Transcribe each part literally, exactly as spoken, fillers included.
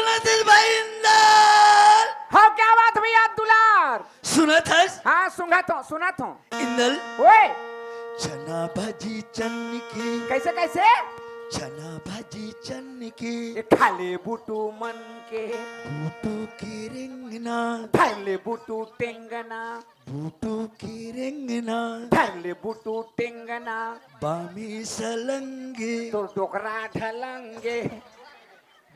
मदद भाई इंदल। हाँ, क्या बात भैया दुलार? सुनत हस? हाँ, सुनत हूँ, सुनत हूँ। इंदल। ओए। चना भाजी चन के। कैसे, कैसे? चना भाजी चन के। ए, खा ले बुटू मन के। बुटू के रेंगना। खा ले बुटू टेंगना। बुटू के रेंगना। धर ले बुटू टेंगना। बामी सलंगे। तोर डोकरा ढलंगे।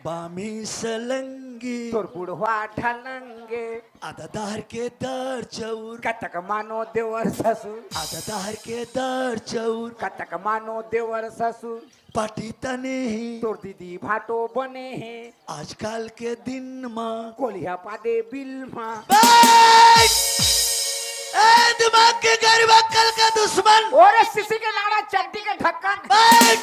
बामी सलंगे। तोर बुढ़वा ढलंगे। आधा दार के दार चौर। कतक मानो देवर ससुर। आधा दार के दार चौर। कतक मानो देवर ससुर। पाटी तने हे। तोर दीदी भाटो बने हे। आजकल के दिन मा। कोलिहा पादे बिल मा। बैठ! ए दिमाग के गरीब अक्कल का दुश्मन। ओरे सिसी के नाड़ा चड्डी के ढक्कन। बैठ!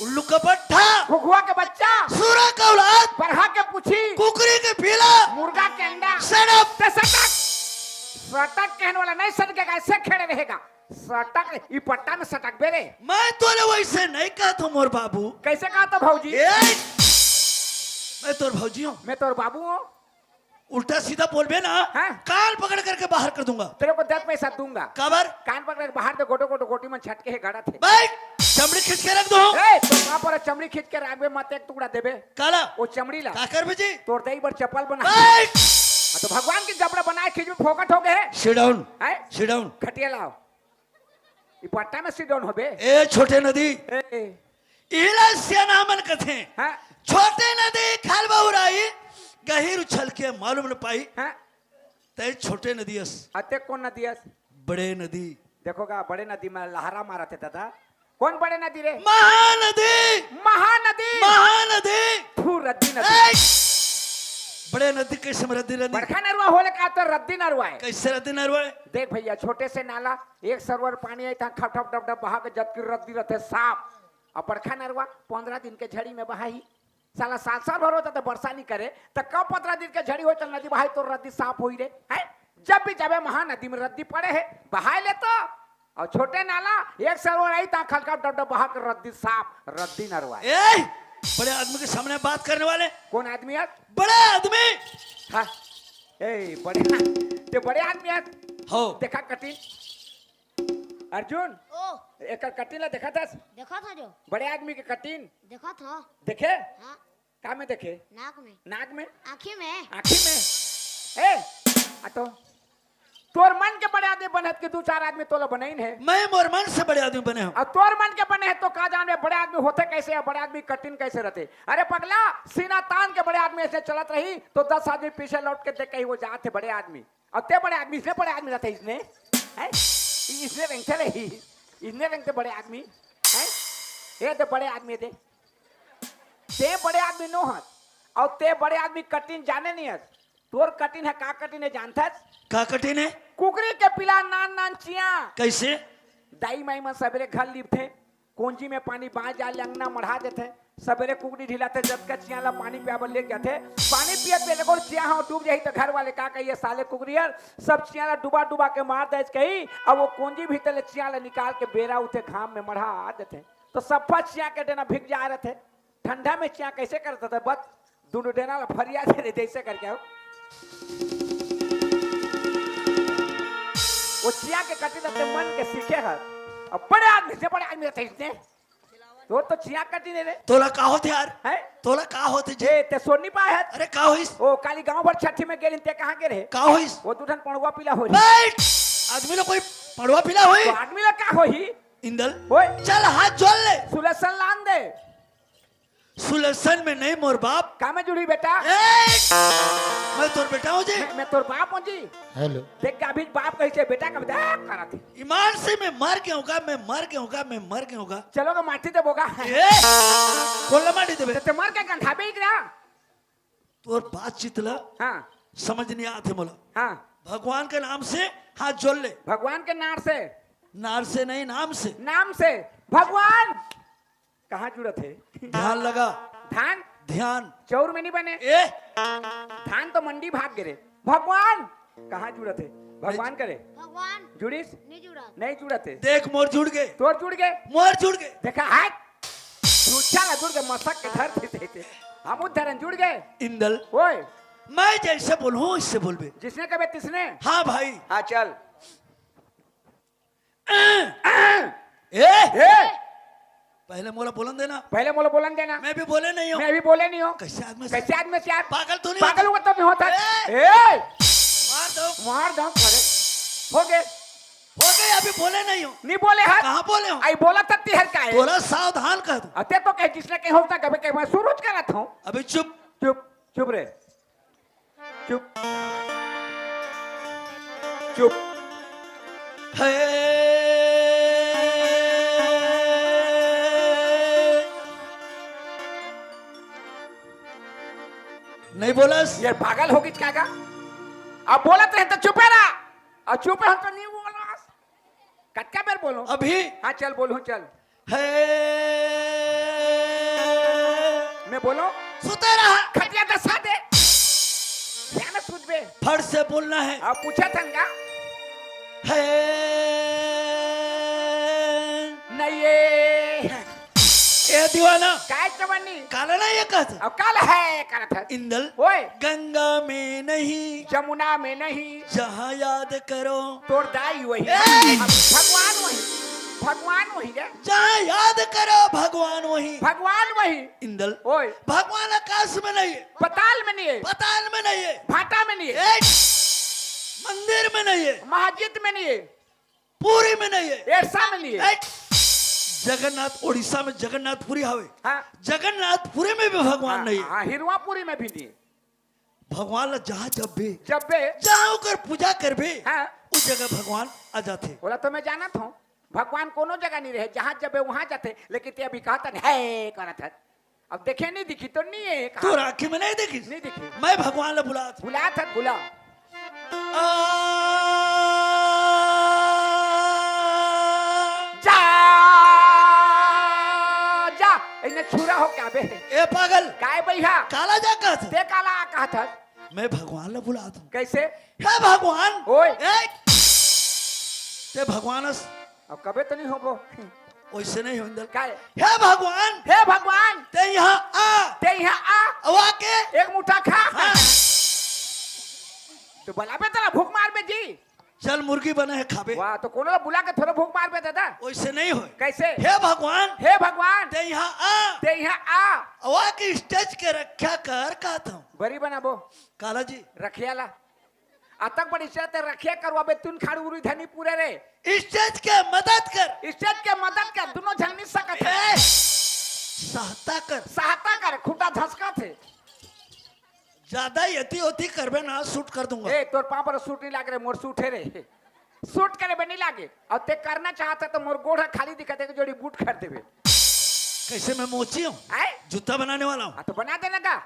उल्लू का पट्ठा। घुघुआ के बच्चा। सूरा का औलाद। बरहा के पूछी। कुकरी के पीला। मुर्गा के अंडा। Shut up! ते सटक। सटक कहने वाला नहीं सटकेगा, ऐसे खड़े रहेगा। सटक, ई पट्टा में सटकबे रे। मैं तोले वैसे नहीं कहत हूँ मोर बाबू। कैसे कहत हो भौजी? ए, मैं तोर भौजी हूँ। मैं तोर बाबू हूँ। उल्टा सीधा बोलबे ना, हाँ? कान पकड़ करके बाहर कर दूंगा। तेरे को दस पैसा दूंगा। काबर? कान पकड़ के बाहर दे, गोटो गोटो गोटी मन छटके हे, गड़त हे। बैठ, चमड़ी खींच के रख दो। ए, तो वहाँ पर चमड़ी खींच के राखबे, मत एक टुकड़ा देबे। काला? वो चमड़ी ला। का करबे जी? तोर दई बर चप्पल बना। बैठ! हाँ, तो भगवान के जबड़ा बनाए खींच में फोकट हो गए। Sit down। हैं? Sit down। खटिया लाओ। ई पट्टा में sit down होबे। ए छोटे नदी, ए। इला सियाना मन कथे। हाँ। छोटे नदी खाल बहुराई, गहिर उछल के मालूम न पाई। हाँ। तै छोटे नदी अस। अते कौन नदी अस? बड़े नदी। देखो गा, बड़े नदी में लहरा मारत हे दादा। कौन बड़े नदी रे? महानदी। महानदी। महानदी। फू रद्दी नदी। ए! बड़े नदी कैसे में रद्दी नदी? बड़खा नरवा होले का तो रद्दी नरवा है। कैसे रद्दी नरवा है? देख भैया, छोटे से नाला, एक सरोवर पानी आई, तहाँ खप ठप डब डब बहा के जतकी रद्दी रहते साफ। अब बड़खा नरवा पंद्रह दिन के झड़ी में बहाही। साला साल साल भर होता तो वर्षा नहीं करे, तो कब पंद्रह दिन के झड़ी हो चल नदी बहाई तो रद्दी साफ होई रे, हैं? जब भी जाबे महानदी में रद्दी पड़े है, बहाई ले तो। और छोटे नाला, एक सरोवर आई, तहाँ खलका डब डब बहा के रद्दी साफ, रद्दी नरवा है। ए, बड़े आदमी के सामने बात करने वाले। कौन आदमी है? बड़े आदमी। हाँ। ए, बड़े, ते बड़े आदमी है। हो। देखा कटिन। अर्जुन, ओ। एकर कटिन ला देखा थस? देखा था जो। बड़े आदमी के कटिन। देखा था। देखे? हाँ। का में देखे? नाक में। नाक में? आँखी में। आँखी में? ए, आ तो तोर मन के बड़े आदमी बनत के दू चार आदमी तोला बनाइन है। मैं मोर मन से बड़े आदमी बने हूँ। अब तोर मन के बने है तो का जान में बड़े आदमी होते कैसे है, बड़े आदमी कटिन कैसे रहते? अरे पगला, सीना तान के बड़े आदमी ऐसे चलत रही तो दस आदमी पीछे लौट के देख कहीं वो जात है बड़े आदमी। अब ते बड़े आदमी, इसने बड़े आदमी रहते, इसने, हैं? इसने रेंगते रही, इसने रेंगते बड़े आदमी, हैं? ये तो बड़े आदमी थे, ते बड़े आदमी नो हस, और ते बड़े आदमी कटिन जाने नहीं हस। तोर कटिन है, का कटिन है जानथस? का कटिन है? कुकरी के पिला नान नान चिया। कैसे? दाई माई मन सबेरे घर लिपथे, कोंजी में पानी बाँच जाए ले अंगना मढ़ा देथे। सबेरे कुकरी ढिलाथे, जतका चिया ला पानी पिया बर लेके जाथे। पानी पियत पियत एगो चिया ह डूब जाही त घर वाले का कहिए, "साले कुकरी हर सब चिया ला डुबा डुबा के मार देस," कही। अब वो कोंजी भीतर ले चिया ला निकाल के बेरा उठे घाम में मढ़ा देथे। तो सफा चिया के डेना भीग जा रथे। ठंडा में चिया कैसे करता था? बस दोनों डेना ला फरिया दे रहे, जैसे करके हो। वो चिया के कटिन ते मन के सीखे हर। अब बड़े आदमी से बड़े आदमी रहते इसने। तोर तो चिया कटिन रे। तोला का होथे यार? हैं? तोला का होथे जी? ए, ते सोन नी पाए हस? अरे का होइस? ओ, काली गांव भर छठी में गेलिन, ते कहाँ गे रहे? का होइस? वो दू ठन पड़वा पीला हो रही। बैठ! आदमी ला कोई पड़वा पीला होई? तो आदमी ला का होही? इंदल। ओए। चल हाथ जोड़ ले। सुलसन लान दे। सुलसन में नहीं मोर बाप। का में जुड़ी बेटा? ए! मैं तोर बेटा हूँ जी। मैं, मैं तोर बाप हूँ जी। हेलो। देख के अभी बाप कही से बेटा का बेटा करत है। ईमान से मैं मर गया हूँ का, मैं मर गया हूँ का, मैं मर गया हूँ का। चलो का माटी दे बोगा। ए! कोल्ला माटी देबे। ते मर के गंधाबे इकरा। तोर बातचीत ला हाँ। समझ नहीं आते मोला। हाँ। भगवान के नाम से हाथ जोड़ ले। भगवान के नार से। नार से नहीं, नाम से। नाम से। भगवान। कहाँ जुड़त है? ध्यान लगा। धान? ध्यान। चौर में नहीं बने। ए! धान तो मंडी भाग गे रे। भगवान कहाँ जुड़त है? भगवान करे। भगवान। जुड़िस? नहीं जुड़त। नहीं जुड़त है। देख मोर जुड़ गए। तोर जुड़ गए। मोर जुड़ गए। देखा, हाय। छुच्छा ला जुड़ के मसक के धर देते थे। हम उधरन जुड़ गए। इंदल, ओए, मैं जैसे बोलूं, इससे बोलबे। जिसने कबे तिसने। हाँ भाई। हाँ, चल। ए, ए, पहले मोला बोलन देना। पहले मोला बोलन देना। मैं भी बोले नहीं हूँ। मैं भी बोले नहीं हूँ। कैसे आदमी से? कैसे आदमी से यार? पागल तो नहीं पागल होता? हुआ तो नहीं होता। ए! ए! मार दो। मार दो, अरे। हो गए। हो गए, अभी बोले नहीं हूँ। नहीं बोले हर। कहाँ बोले हूँ? आई बोला तब तिहर का है। बोला सावधान कर दो। अते तो कहे जिसने कहीं होता कभी कहीं मैं सुरुज करत हूँ। अभी चुप। चुप, चुप रे। चुप। चुप। है। नहीं बोलस। ये पागल हो गई क्या का? अब बोलत रहे तो चुपे रहा। और चुपे हम तो नहीं बोलस। कतका बेर बोलो? अभी। हाँ, चल बोलूं, चल। है। मैं बोलो। सुते रहा। खटिया दसा दे। ध्यान से सुनबे। फट से बोलना है। अब पूछा था का? है। नहीं ये। ए दीवाना। काय चवन्नी? काला ना ये कहत। अब काला है करत है। इंदल। ओए। गंगा में नहीं। जमुना में नहीं। जहाँ याद करो। तोर दाई वही। ए! भगवान वही। भगवान वही रे। जहाँ याद करो भगवान वही। भगवान वही। इंदल। ओए। भगवान आकाश में नहीं है। पताल में नहीं है। पताल में नहीं है। भाटा में नहीं है। ए! मंदिर में नहीं है। मस्जिद में नहीं है। पुरी में नहीं है। एरसा में नहीं है। ए! जगन्नाथ, उड़ीसा में जगन्नाथपुरी हवे। हाँ। जगन्नाथपुरी में भी भगवान हाँ, नहीं है। हाँ, हिरवापुरी में भी नहीं है। भगवान ला जहाँ जब भी जब बे जहाँ ओकर पूजा करबे, हाँ। उस जगह भगवान आ जाथे। बोला तो मैं जानत हूँ, भगवान कोनो जगह नहीं रहे, जहाँ जब बे वहाँ जाथे, लेकिन ते अभी कहत है करत है। अब देखे नहीं दिखी तो नहीं है, कहा तोर आँखी में नहीं दिखी? नहीं दिखी। मैं भगवान ला बुलात। बुलात है, बुला। आ, जा, जा, इन्हें छुरा हो क्या बे? ए पागल। काय भैया? काला जा कहत? ते काला कहत है? मैं भगवान ला बुलात हूँ। कैसे? हे भगवान। ओए। ए, ते भगवान अस। अब कबे तो नहीं होबो। वैसे नहीं हो इंदल। काय? हे भगवान। हे भगवान। ते यहाँ आ। ते यहाँ आ। अब आके एक मुट्ठा खा। हाँ। तो बलाबे तला भूख मारबे जी। चल मुर्गी बने है खाबे। वाह, तो कोनो ला बुला के थोड़ा भूख मारबे दादा। वैसे नहीं होय। कैसे? हे भगवान। हे भगवान। ते यहाँ आ। ते यहाँ आ। अब आके स्टेज के रक्षा कर कहत हूँ। बरी बनाबो। काला जी। रखिया ला। अतक बड़ी से ते रखिया करवाबे तुन खाड़ उरी धनी पूरे रे। स्टेज के मदद कर। स्टेज के मदद कर, दोनों झन मिल सकत है। ए, सहायता कर। सहायता कर, खूंटा धसकत है। ज्यादा यति ओति करबे ना, शूट कर दूंगा। ए, तोर पाँव पर शूट नहीं लागे रे, मोर शूट है रे। शूट करे बे नहीं लागे। अब ते करना चाहत है तो मोर गोड़ है खाली दिखत है, एक जोड़ी बूट खरीद देबे। कैसे मैं मोची हूँ? आए? जूता बनाने वाला हूँ। हाँ, तो बना देना का?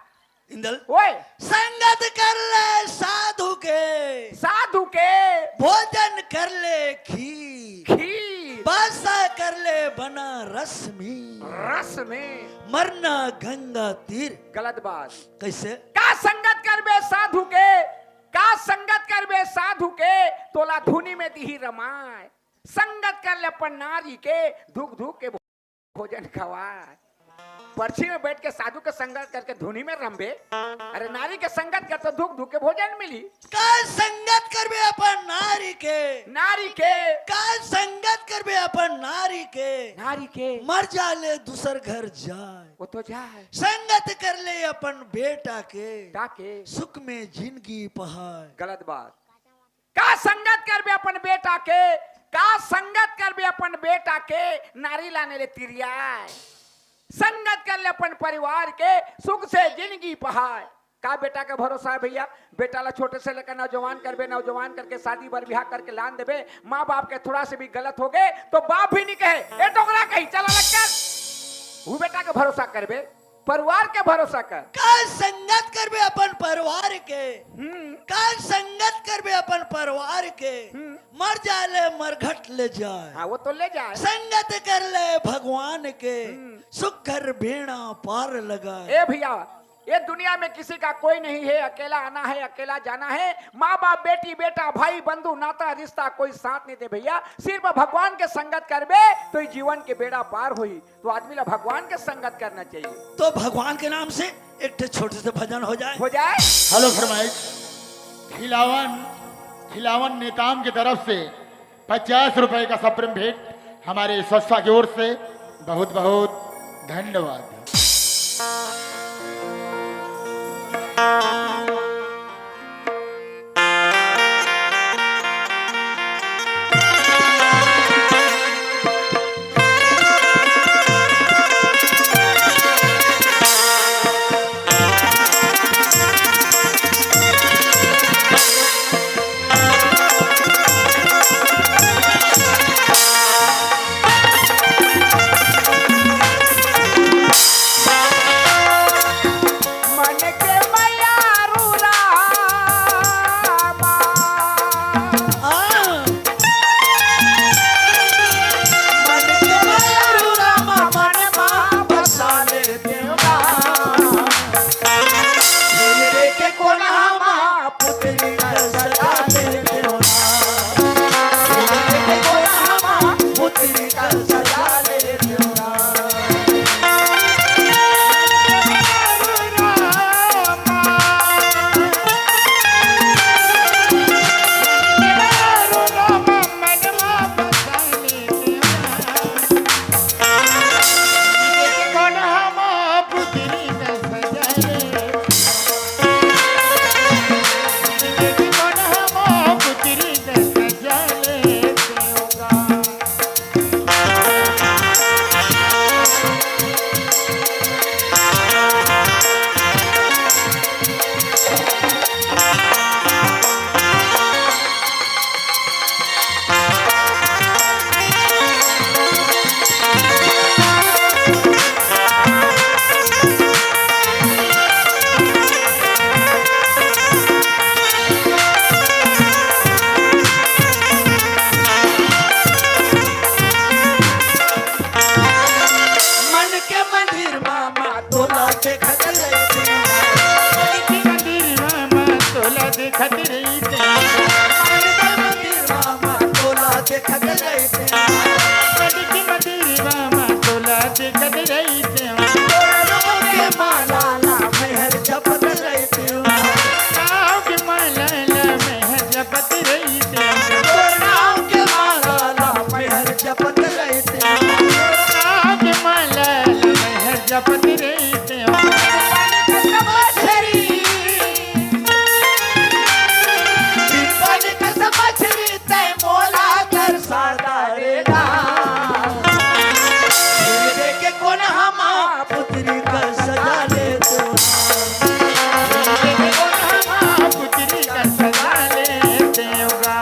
इंदल। ओए। संगत कर ले साधु के। साधु के। भोजन कर ले खीर। खीर। बासा कर ले बनारस में। रस में। मरना गंगा तीर। गलत बात। कैसे? का संगत करबे साधु के, का संगत करबे साधु के, तोला धुनी में दिही रमाय। संगत कर ले अपन नारी के, धुक धुक के भोजन खवाय। परछी में बैठ के साधु के संगत करके धुनी में रमबे। अरे नारी के संगत कर तो धुक धुक के भोजन मिली। का संगत करबे अपन नारी के। नारी के। का संगत करबे अपन नारी के। नारी के। मर जा ले दूसर घर जाय। वो तो जाय। संगत कर ले अपन बेटा के। ताके। सुख में जिंदगी पहाय। गलत बात। का संगत करबे अपन बेटा के, का संगत करबे अपन बेटा के, नारी लाने ले तिरियाय। संगत कर ले अपन परिवार के, सुख से जिंदगी पहाय। का बेटा के भरोसा है भैया? बेटा ला छोटे से लेकर नौजवान करबे, नौजवान करके शादी बर बिहाव करके लान देबे, माँ बाप के थोड़ा से भी गलत हो गए तो बाप भी नहीं कहे, "ए डोकरा कहीं, चल अलग कर।" वो बेटा के भरोसा करबे, परिवार के भरोसा कर। का संगत करबे अपन परिवार के, हम्म। का संगत करबे अपन परिवार के, हम्म। मर जाय ले मरघट ले जाय। हाँ, वो तो ले जाय। संगत कर ले भगवान के, हम्म। सुख घर बेड़ा पार लगाय। ए भैया, ये दुनिया में किसी का कोई नहीं है, अकेला आना है, अकेला जाना है। माँ बाप, बेटी बेटा, भाई बंधु, नाता रिश्ता, कोई साथ नहीं दे भैया। सिर्फ भगवान के संगत करबे तो ये जीवन के बेड़ा पार होई। तो आदमी ला भगवान के संगत करना चाहिए। तो भगवान के नाम से एक ठे छोटे से भजन हो जाए। हो जाए। हेलो फरमाइश, खिलावन, खिलावन नेताम की तरफ से पचास रुपए का सप्रेम भेंट हमारे संस्था की ओर से। बहुत बहुत धन्यवाद। मन के मयारू रामा। हाँ। मन के मयारू रामा, मन मा बसा ले देवरा। हीरे के कोना मा पुतरी कर सजा ले देवरा। हीरे के कोना मा पुतरी कर सजा ले देवरा। मन के मंदिर मा माँ तोला देखत रहिथे। मन के मंदिर मा माँ तोला देखत रहिथे। मन के मंदिर मा माँ तोला देखत रहिथे। मन के मंदिर मा माँ तोला देखत रहिथे। तोरा नाव के माला ला मेहर जपत रहिथे। नाव के माला ला मेहर जपत रहिथे। तोरा नाव के माला ला मेहर जपत रहिथे। नाव के माला ला मेहर जपत रहिथे। मछरी, बिन पानी के मछरी तै मोला तरसा डारेला। हीरे के कोनहा मा पुतरी कर सजा ले देवरा। हीरे के कोनहा मा पुतरी कर सजा ले देवरा।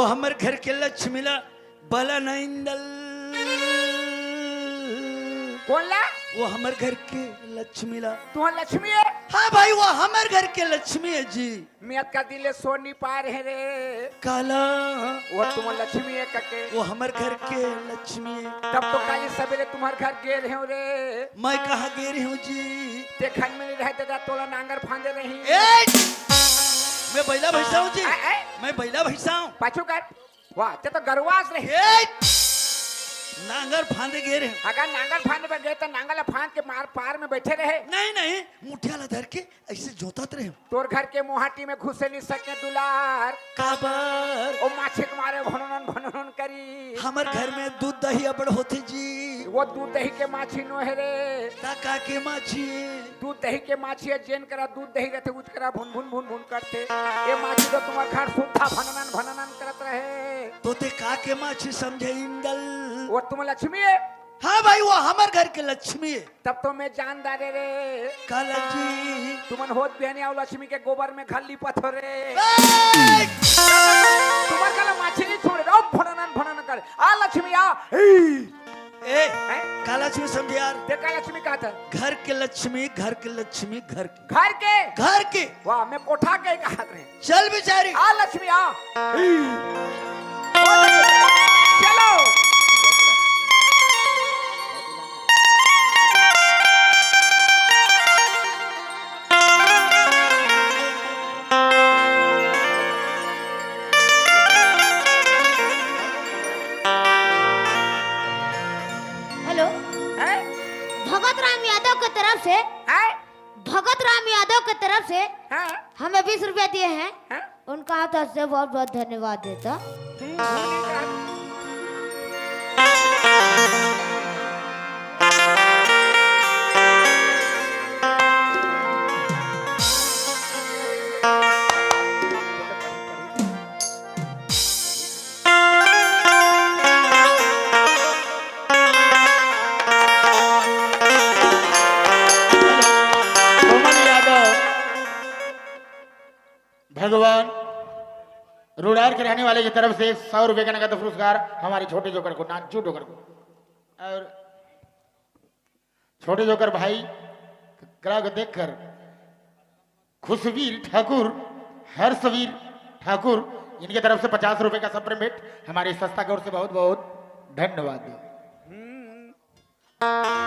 हमर घर के लक्ष्मी ला बला न इंदल। कोन ला? वो हमर घर के लक्ष्मी ला। तुंहर लक्ष्मी हे? हाँ भाई, वो हमर घर के लक्ष्मी हे जी। मैं अतका दिन ले सोच नइ पाय रहेंव रे। काला? वो तुंहर लक्ष्मी हे कके। वो हमर घर के लक्ष्मी हे। तब तो काली सबेरे तुम्हर घर गे रहेंव रे। मैं कहाँ गे रहेंव जी? ते घर में नइ रहे दादा, तोला नांगर फांदे रही। ए! मैं बइला भइँसा हँव जी। ए, ए! मैं बइला भइँसा हँव। पाछू कर। वाह, ते तो गरुवास रहे। ए! नांगर फांदे गे रहेंव। अगर नांगर फांदे बर गे त नांगर ला फांद के मार पार में बइठे रहे। नहीं, नहीं, मुठिया ला धर के अइसे जोतत रहेंव। तोर घर के मोहाटी में घुसे नइ सके दुलार। काबर? ओ माछी के मारे भननन भननन करी। हमर घर में दूध दही अबड़ होथे जी। वो दूध दही के माछी नोहे रे। त का के माछी? दूध दही के माछी हे, जेन करा दूध दही रथे, उच करा भुन भुन भुन भुन करथे। ये माछी तो तुम्हर घर सुद्धा भननन भननन करत रहे। तो ते का के माछी समझे इंदल? वो तुंहर लक्ष्मी हे। हाँ भाई, वो हमर घर के लक्ष्मी हे। तब तो मैं जान डारेंव रे। काला जी? तुमन होत बिहनिया वो लक्ष्मी के गोबर में घर लिपत हो रे। ए! तुम्हर काला माछी नइ छोड़े रे, ओ भननन भननन करे। आ लक्ष्मी आ। ए! ए, हैं? काला लक्ष्मी समझे यार। ते का लक्ष्मी कहत हे? घर के लक्ष्मी, घर के लक्ष्मी, घर के। घर के? घर के। वाह, मैं कोठा के कहत रहेंव। चल बिचारी। आ लक्ष्मी, आ। चलो। हेलो। हैं? भगत राम यादव के तरफ से, हैं? भगत राम यादव के तरफ से हाँ। हमें बीस रुपया दिए हैं। हाँ। उनका हाथ से बहुत बहुत धन्यवाद देता। हम्म, हम्म। कोमल यादव, भगवान रुड़ार के रहने वाले की तरफ से सौ रुपए का नगद पुरस्कार हमारे छोटे जोकर को, नाजू जोकर को। और छोटे जोकर भाई कला को देखकर खुशवीर ठाकुर, हर्षवीर ठाकुर, इनके तरफ से पचास रुपए का सप्रेम भेंट हमारे संस्था की ओर से बहुत बहुत धन्यवाद। आह!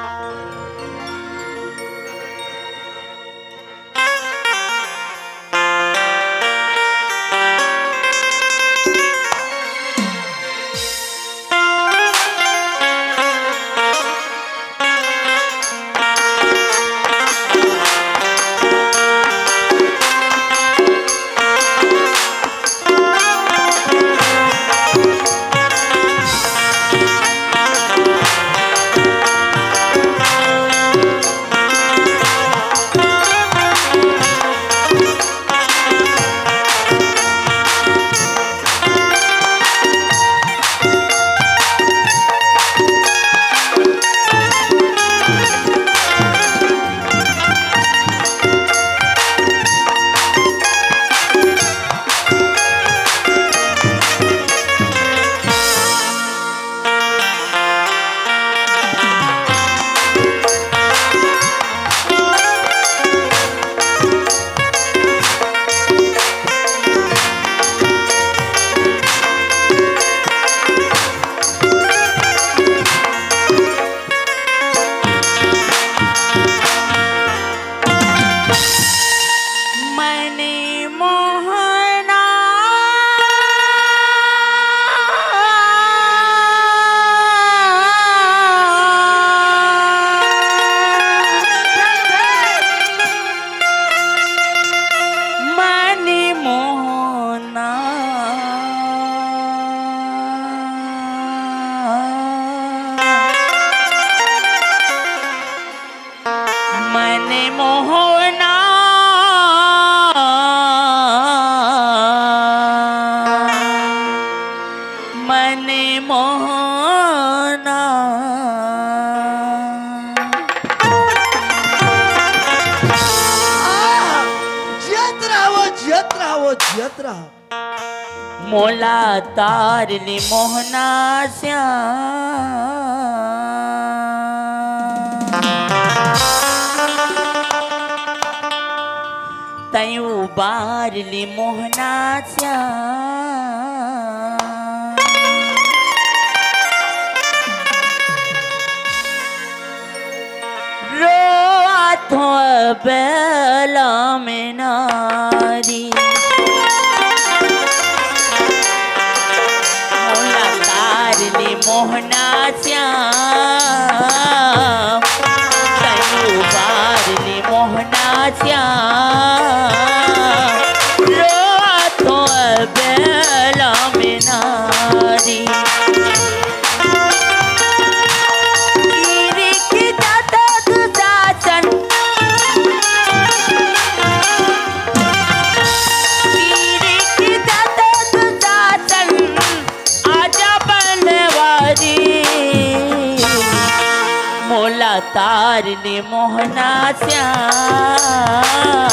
जियत रहा वो, जियत रहा वो, जियत रहा। मोला तार ले मोहना श्याम, तैं उबार ले मोहना श्याम। रोवत हों अबला में नारी, मोला तार ले मोहना श्याम, तैं उबार ले मोहना श्याम। रोवत हों अबला में नारी, पीरिक जाता दुशासन, पीरिक जाता दुशासन, आजा बनवारी। मोला तार ले मोहना श्याम,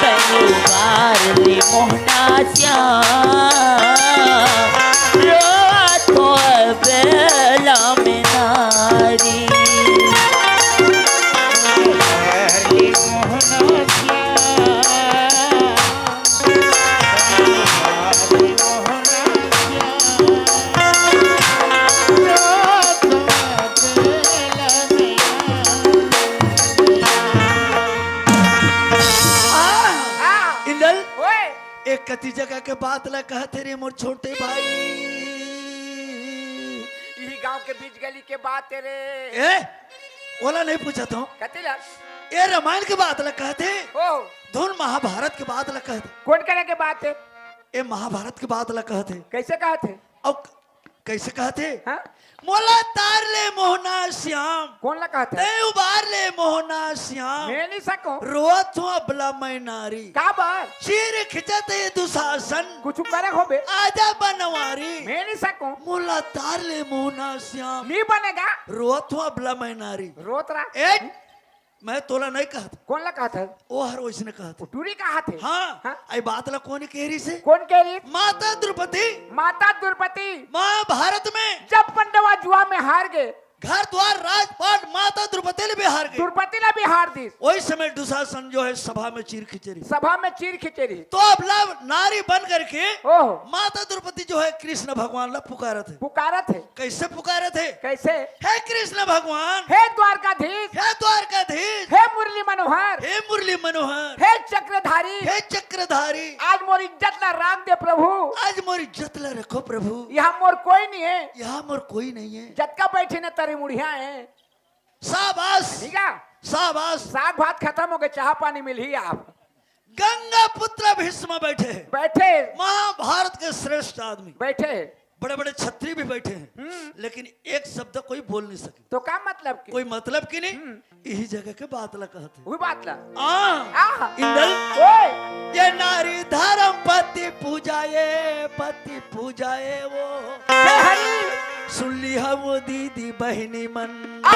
तैं उबार ले मोहना श्याम। रोवत हों अबला में नारी। आ, आ, इंदल, ओए। एक कति जगह के बात ला कहत हे रे मोर छोटे भाई। इही गांव के बीच गली के बात हे रे। ए, ओला नहीं पूछत हों। कति ला? ए रामायण के बात ला कहत हे। ओ। धुन महाभारत के बात ला कहत हे। कोन करा के बात हे? ए महाभारत के बात ला कहत हे। कइसे कहत हे? अउ कइसे कहत हे? हाँ? मोला तार ले मोहना श्याम। कोन ला कहत हे? तैं उबार ले मोहना श्याम। मैं नहीं सकों। रोवत हों अबला मैं नारी। का बात? चीर खिंचत हे दुशासन। कुछ करे होबे। आजा बनवारी। मैं नहीं सकों। मोला तार ले मोहना श्याम। नहीं बनेगा। रोवत हों अबला मैं नारी। रोत रहा। ए, मैं तोला नहीं कहत। कोन ला कहत हे? ओ हर वइसने कहत हे। टूरी कहत हे। हाँ, हाँ। ए बात ला कोन कहे रिहिसे? कोन कहे रिहिस? माता द्रौपदी। माता द्रौपदी। महाभारत में। जब पंडवा जुआ में हार गे। घर द्वार राजपाट माता द्रौपदी ला भी हार गे। द्रौपदी ला भी हार दिस। ओही समय दुशासन जो हे सभा में चीर खिंचे रिहिस। सभा में चीर खिंचे रिहिस। तो अबला नारी बन करके ओहो। माता द्रौपदी जो हे कृष्ण भगवान ला पुकारत हे। पुकारत हे। कइसे पुकारत हे? कइसे? हे कृष्ण भगवान, हे द्वारकाधीश, हे द्वारकाधीश, हे मुरली मनोहर, हे मुरली मनोहर, हे चक्रधारी, हे चक्रधारी, आज मोर इज्जत ला राख दे प्रभु। आज मोर इज्जत ला रखो प्रभु। इहाँ मोर कोई नहीं हे। इहाँ मोर कोई नहीं हे। जतका बइठे न तरी मुड़िया हे। शाबाश। ठीक हे? शाबाश। साग भात खतम होगे, चाहा पानी मिलही आप। गंगा पुत्र भीष्म बइठे हे। बइठे। महाभारत के श्रेष्ठ आदमी। बइठे हे। बड़े-बड़े छत्री भी बइठे हे। हम्म। लेकिन एक शब्द कोई बोल नहीं सके। तो का मतलब के? कोई मतलब के नहीं। हम्म। इही जगह के बात ला कहत हे। उही बात ला। आ, आ। इंदल। ओए। ए नारी धरम पति पूजा, ए पति पूजा ए वो। जय हरि। सुन लिहा वो दीदी बहिनी मन। आ।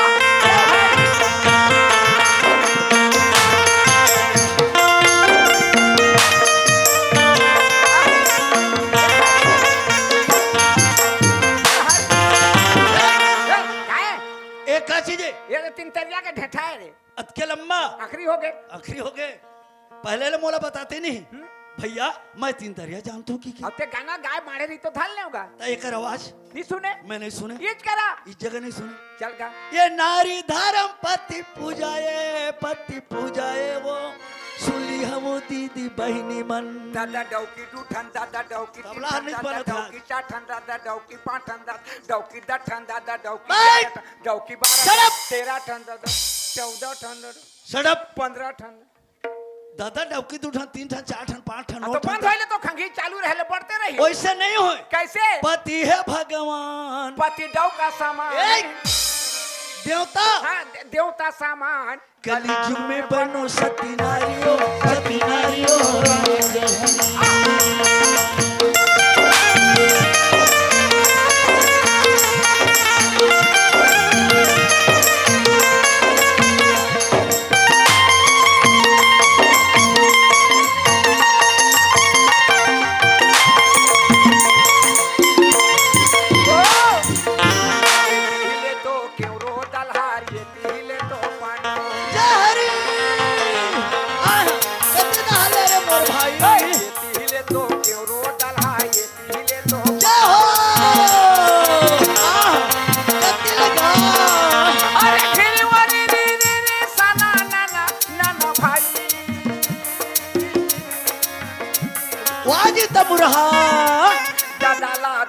काय? ए, का चीज हे? ये तो तीन तरिया के ढेठा हे रे। अतके लम्बा। आखिरी होगे। आखिरी होगे। पहले ले मोला बताते नहीं। हम्म। भइया, मैं तीन तरिया जानत हों कि, कि? अब ते गाना गाय मारे रही तो धर लेगा। त एकर आवाज? नहीं सुने। मैं नहीं सुने। इच करा। इस जगह नहीं सुने। चल गा। ए नारी धरम पति पूजा ए, पति पूजा ए वो। सुन लिहा वो दीदी बहिनी मन। दादा डौकी दू ठन, दादा डौकी तीन तबला ठन, नहीं दादा बनत हे। डौकी चार ठन, दादा डौकी पाँच ठन, दादा डौकी दस ठन, दादा डौकी ग्यारह ठन, डौकी बारह ठन, तेरह ठन, दादा चौदह ठन, दादा Shut up। पन्द्रह ठन। दादा, डौकी दू ठन, तीन ठन, चार ठन, पाँच ठन, आ, नौ तो ठन, बंद होइले तो खंगी चालू रहले, बढ़ते रही। वइसे नहीं होय। कइसे? पति हे भगवान। पति डौका समान। ए, देवता। हाँ, दे-, देवता समान। कलयुग में बनो सती नारी ओ, सती नारी ओ।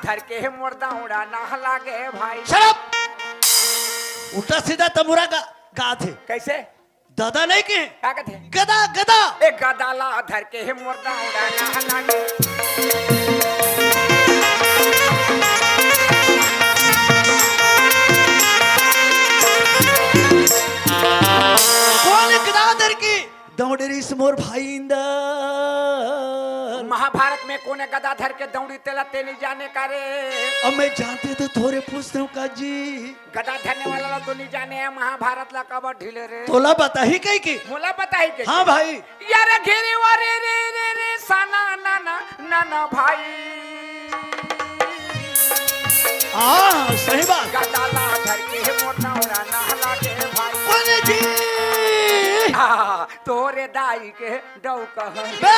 धर के हे मोर दौड़ा ना लागे भाई। शराब। उल्टा सीधा तमुरा गा, गात हे। कैसे? दादा नहीं के? का कहते? गदा, गदा। ए गदा ला धर के हे मोर दौड़ा ना लागे। कोन गदा धर के दौड़े रिस मोर भाई इंदर? महाभारत में कोने गदा धर के दौड़ी तेला ते नहीं जाने का रे? अब मैं जानते तो थोड़े पूछते हूँ का जी। गदा धरने वाला ला तो नहीं जाने हे, महाभारत ला काबर ढीले रे। तोला बताही कही के? मोला बताही के? हाँ भाई। यार घेरी वारे रे रे रे साना ना ना ना ना भाई। हाँ, सही बात। गदा ला धर के हे मोर दौड़ा ना लागे भाई। बोले जी। हाँ, तोरे दाई के डौका हन। बे!